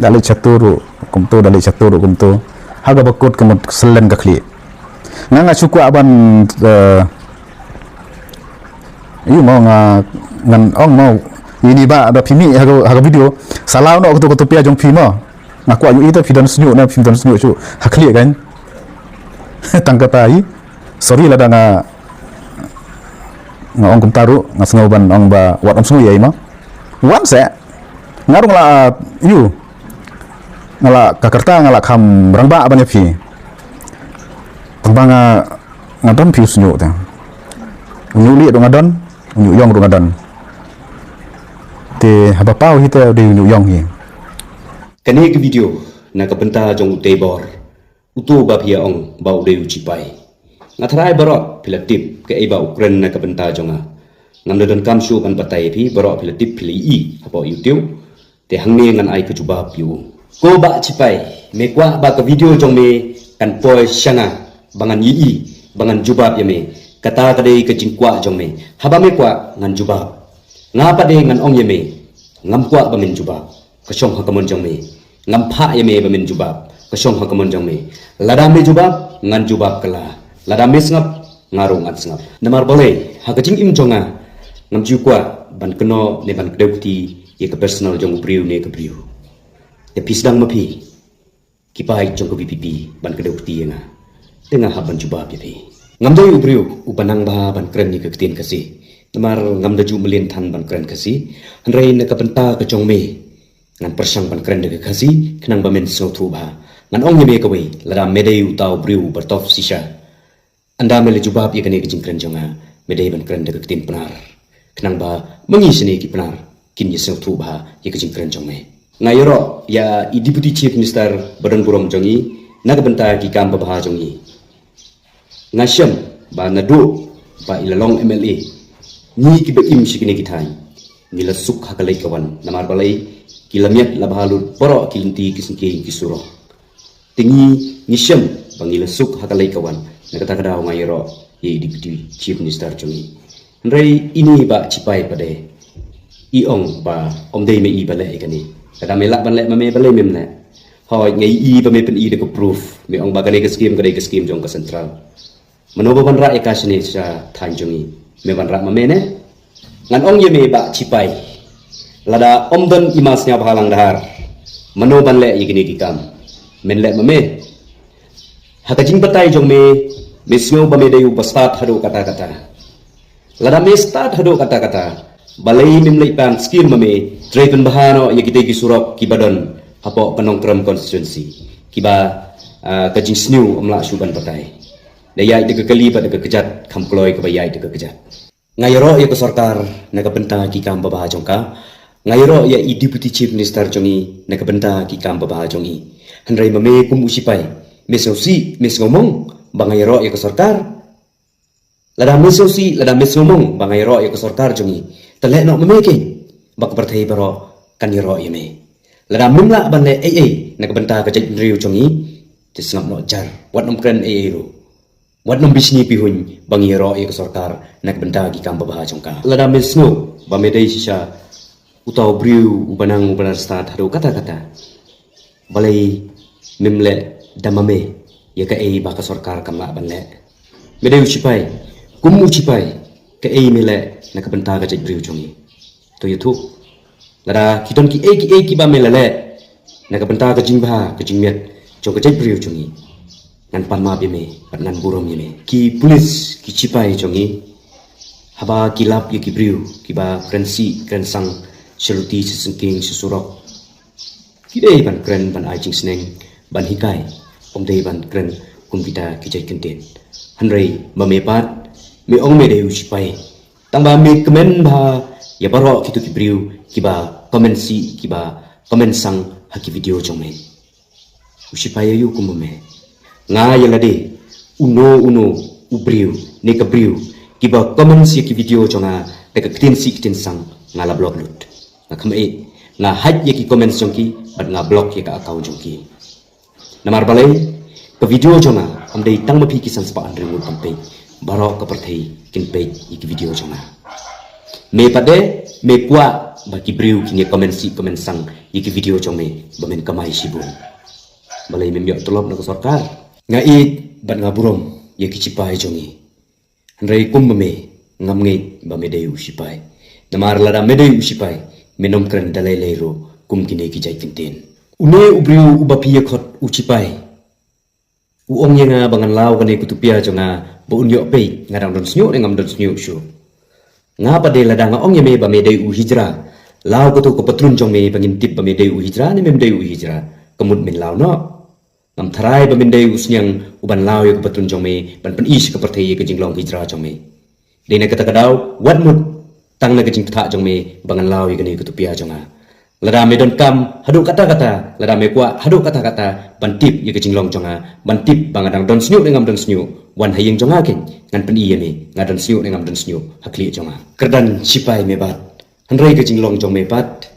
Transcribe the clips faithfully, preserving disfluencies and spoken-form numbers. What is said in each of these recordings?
Da leit shatur ruh kumto, da leit shatur ruh kumto. Ha kaba kut ka mut selen ka khlieh. Nga nga shu kwah ban, eh, ïoh mo nga, ngan ong mo. Ïa ini ba da phi mih ha ka, ha ka video. Sa law noh kato kato pia jong phi mo. Nga kwah ïohi te phi don shñiuh ne phim don shñiuh shuh. Ha khlieh kan. Tang kata hi. Sorry lada nga, nga ong kumta ruh, nga sngew ban ong ba wat ym sngew ïa i mo. Wan seh. Nga ruh nga la, ïoh, nga la ka kyrta nga la kham rangbah ban ïa phi. Tang ba nga, nga don phi u shñiuh te. U ñiuh lieh ruh nga don, u ñiuh ïong ruh nga don. Te haba paw hi te u dei u ñiuh ïong hi. Kane ka video na ka bynta jong u Teibor, uto ba phi ïa ong ba u dei u shipai. Nga tharai baroh phi la tip kaei ba u kren na ka bynta jong nga. Ngam da donkam shuh ban batai ïa phi, baroh phi la tip, phi la ïohi hapoh YouTube. Te hangne ngan ai ka jubab ïa u. Ko bah shipai, me kwah ba ka video jong me kan poi sha nga ba ngan ïohi, ba ngan jubab ïa me? Kata ka dei ka jingkwah jong me. Haba me kwah ngan jubab. Nga pat de ngan ong ïa me, ngam kwah ba men jubab. Ka shong ha ka mon jong me. Ngam phah ïa me ba men jubab. Ka shong ha ka mon jong me. Lada me jubab, ngan jubab kylla. Lada me sngap, nga ruh ngan sngap. Namar balei, ha ka jingim jong nga, ngam ju kwah ban kynnoh ne ban kdew kti ïa ka personal jong u briew ne ka briew. Te phi sdang ma phi, ki paid jong ka VPP, ban kdew kti ïa nga. Te nga hap ban jubab ïa phi. Ngam dei u briew uba nang bha ban kren ïa ka ktien Khasi. Namar ngam da ju mlien than ban kren Khasi. Hynrei na ka bynta ka jong me, ngan pyrshang ban kren da ka Khasi, khnang ba men sngewthuh bha. Ngan ong ïa me kawei, lada me dei uta u briew uba tough shisha, ynda me la jubab ïa kane ka jingkren jong nga, me dei ban kren da ka ktien Pnar. Khnang ba ma ngi shane ki Pnar kin ïa sngewthuh bha ïa ka jingkren jong me. Nga ïaroh ïa i Deputy Chief Minister ba don burom jong ngi na ka bynta ki kam babha jong ngi. Nga shem ba naduh ba i la long MLA, ngi kiba im sha kine ki thaiñ, ngi la suk ha ka leit ka wan, namar balei, ki la miat la bha lut baroh ki lynti, ki syngkien, ki surok. Te ngi, ngi shem ba ngi la suk ha ka leit ka wan. Na kata ka daw nga ïaroh ïa i Deputy Chief Minister jong ngi. Hynrei ine i bah shipai pat de, i ong ba ym dei ma i ba leh ïa kane. Lada me lah ban leh ma me, balei mem leh? Hooid, nga ïohi ba me pyni da ka proof, me ong ba kane ka skim ka dei ka skim jong ka central. Mano ba wanrah ïa ka shane sha thaiñ jong ngi? Me wanrah ma me ne? Ngan ong ïa me bah shipai, lada ym don i Ma Sniawbhalang Dhar, mano ban leh ïa kine ki kam? Men leh ma me. Ha ka jingbatai jong me, me sngew ba me dei uba stad haduh katta katta. Lada me stad haduh katta katta, balei mem leit pan skim ma me, trei pynbha noh ïa kitei ki surok kiba don hapoh ka Nongkrem constituency, kiba, ah, ka jingsniew ym lah shuh ban batai. Da ïaid da ka kali bad da ka kjat, kham kloi kaba ïaid da ka kjat. Nga ïaroh ïa ka sorkar na ka bynta ki kam babha jong ka. Nga ïaroh ïa i Deputy Chief Minister jong ngi na ka bynta ki kam babha jong ngi. Hynrei ma me kum u shipai, me sngewsih, me sngewmong ba nga ïaroh ïa ka sorkar? Lada me sngewsih, lada me sngewmong ba nga ïaroh ïa ka sorkar jong ngi, te leh noh ma me keiñ, ba ka pyrthei baroh kan ïaroh ïa me. Lada mem lah ban leh ei ei na ka bynta ka jaitbynriew jong ngi, te sngap noh jar, wat nym kren ei ei ruh. Wat nym bishni bihuiñ ba ngi ïaroh ïa ka sorkar na ka bynta ki kam babha jong ka. Lada me sngew ba me dei shisha uta u briew uba nang, uba nang stad haduh katta katta, balei mem leh da ma me ïa kaei ba ka sorkar kam lah ban leh? Me dei u shipai, kum u shipai, kaei me leh na ka bynta ka jaitbynriew jong ngi? To ïathuh. Lada ki don kiei kiei kiba me la leh na ka bynta ka jingbha ka jingmiat jong ka jaitbynriew jong ngi, ngan pan map ïa me bad ngan burom ïa me. Ki pulit, ki shipai jong ngi, haba ki lap ïa ki briew kiba kren sih kren sang sha luti, sha syngkien, sha surok, ki dei ban kren ban ai jingsneng, ban hikai, ym dei ban kren kum kita ki jait kyntien. Hynrei ma me pat, me ong me dei u shipai, tang ba me kmen bha ïa baroh kito ki briew kiba comment sih, kiba comment sang ha ki video jong me. U shipai aïu kum ma me? Nga ïa lade, uno uno u briew ne ka briew kiba comment sih ïa ki video jong nga da ka ktien sih ktien sang, nga la block lut. Nga kham eh, nga hide ïa ki comments jong ki bad nga block ïa ka account jong ki. Namar balei, ka video jong nga ym dei tang ma phi ki san spah hynriew ngut ban peit, baroh ka pyrthei kin peit ïa ki video jong nga. Me pat de, me kwah Ba ki briew kin ïa comment sih comment sang ïa ki video jong me ba men kamai shibun. Balei mem ïoh tulop na ka sorkar? Nga ïeit bad nga burom ïa ki shipai jong ngi. Hynrei kum ba me, ngam ngeit ba me dei u shipai. Namar lada me dei u shipai, men ym kren da lei lei ruh kum kine ki jait kyntien. Une u briew uba phi ïa khot u shipai, u ong ïa nga ba ngan law kane ka tupia jong nga ba un ïoh peit nga dang don shñiuh ne ngam don shñiuh shuh. Nga pat de, lada nga ong ïa me ba me dei u hijra, law kato ka patrun jong me ba ngin tip ba me dei u hijra ne mem dei u hijra. Ka mut men law noh. Ngam tharai ba men dei u sniang uban law ïa ka patrun jong me ban pyni sha ka pyrthei ïa ka jinglong hijra jong me. Dei na kata ka daw, wat mut tang na ka jingpyrta jong me ba ngan law ïa kane ka tupia jong nga. Lada me donkam haduh katta katta, lada me kwah haduh katta katta ban tip ïa ka jinglong jong nga, ban tip ba nga dang don shñiuh ne ngam don shñiuh, wan ha ïing jong nga kein, ngan pyni ïa me nga don shñiuh ne ngam don shñiuh ha khlieh jong nga. Kyrdan shipai me bat, hynrei ka jinglong jong me pat,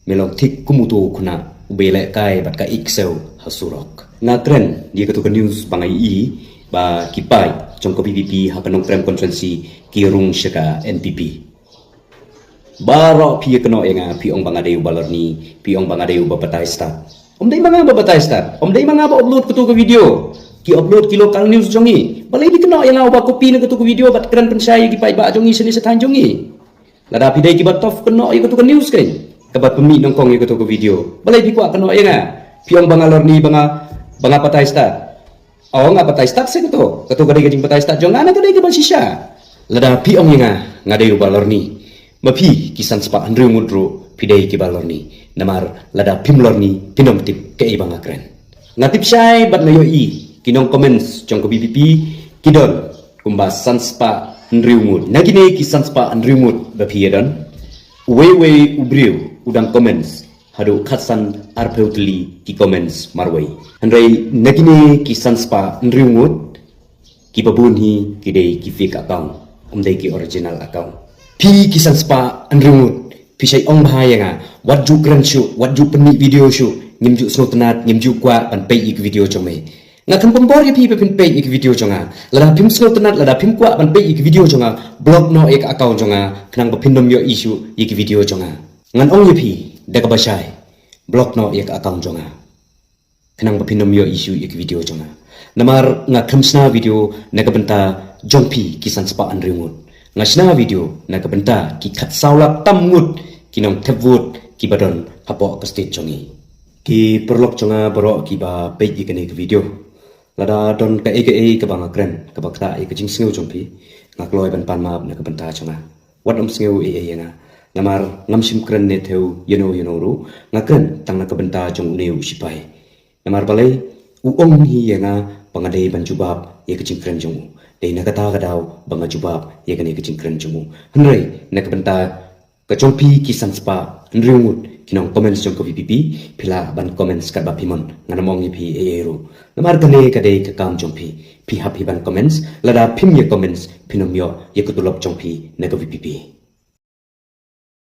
me long thik kum uto u khynnah uba ïalehkai bad ka ïeit ksew ha surok. Nga kren ïa kato ka news ba nga ïohi ba ki paid jong ka VPP ha ka Nongkrem constituency ki rung sha ka NPP. Baroh phi ïa kynnoh ïa nga, phi ong ba nga dei uba lorni, phi ong ba nga dei uba batai stad. Ym dei ma nga ba batai stad, ym dei ma nga ba upload kato ka video. Ki upload ki local news jong ngi. Balei phi kynnoh ïa nga uba copy na kato ka video bad kren pynshai ïa ki paidbah jong ngi shane sha thaiñ jong ngi? Lada phi dei kiba tough, kynnoh ïa kato ka news kein kaba pynmih nyngkong ïa kato ka video. Balei phi kwah kynnoh ïa nga? Phi ong ba nga lorni, ba nga, ba nga batai stad. Ong nga batai stad se kato. Kato ka dei ka jingbatai stad jong nga ne ka dei kaba shisha? Lada phi ong ïa nga, nga dei uba lorni, ma phi ki san spah hynriew ngut ruh phi dei kiba lorni. Namar lada phim lorni phin ym tip kaei ba nga kren. Nga tip shai bad nga ïohi ki nong comments jong ka VPP ki don kumba san spah hynriew ngut. Na kine ki san spah hynriew ngut ba phi ïa don, uwei uwei u briew u dang comments haduh khatsan arphew tylli ki comments marwei. Hynrei na kine ki san spah hynriew ngut, kiba bun hi ki dei ki fake account, ym dei ki original account. Phi ki san spah hynriew ngut, phi shait ong bha ïa nga, wat ju kren shuh, wat ju pynmih video shuh, ngim ju sngewtynnat, ngim ju kwah ban peit ïa ki video jong me. Nga khlem pynbor ïa phi ba phin peit ïa ki video jong nga. Lada phim sngewtynnat, lada phim kwah ban peit ïa ki video jong nga, block noh ïa ka account jong nga, khnang ba phin ym ïohi shuh ïa ki video jong nga. Ngan ong ïa phi da kaba shai, block noh ïa ka account jong nga, khnang ba phin ym ïohi shuh ïa ki video jong nga. Namar nga khlem shna video na ka bynta jong phi ki san spah hynriew ngut. Nga shna video na ka bynta ki khatsaw lak tam ngut ki nongthep vote kiba don hapoh ka state jong ngi. Ki paralok jong nga baroh kiba peit ïa kane ka video, lada don kaei kaei kaba nga kren kaba ktah ïa ka jingsngew jong phi, nga kloi ban pan map na ka bynta jong nga. Wat ym sngew ei ei ïa nga. Namar ngam shym kren ne thew ïano ïano ruh, nga kren tang na ka bynta jong une u shipai. Namar balei? U ong hi ïa nga ba nga dei ban jubab ïa ka jingkren jong u. Dei na kata ka daw ba nga jubab ïa kane ka jingkren jong u. Hynrei na ka bynta ka jong phi ki san spah hynriew ngut ki nong comments jong ka VPP, phi lah ban comments katba phi mon, ngan ym ong ïa phi ei ei ruh. Namar kane ka dei ka kam jong phi. Phi hap hi ban comments, lada phim ïa comments phin ym ïoh ïa ka tulop jong phi na ka VPP.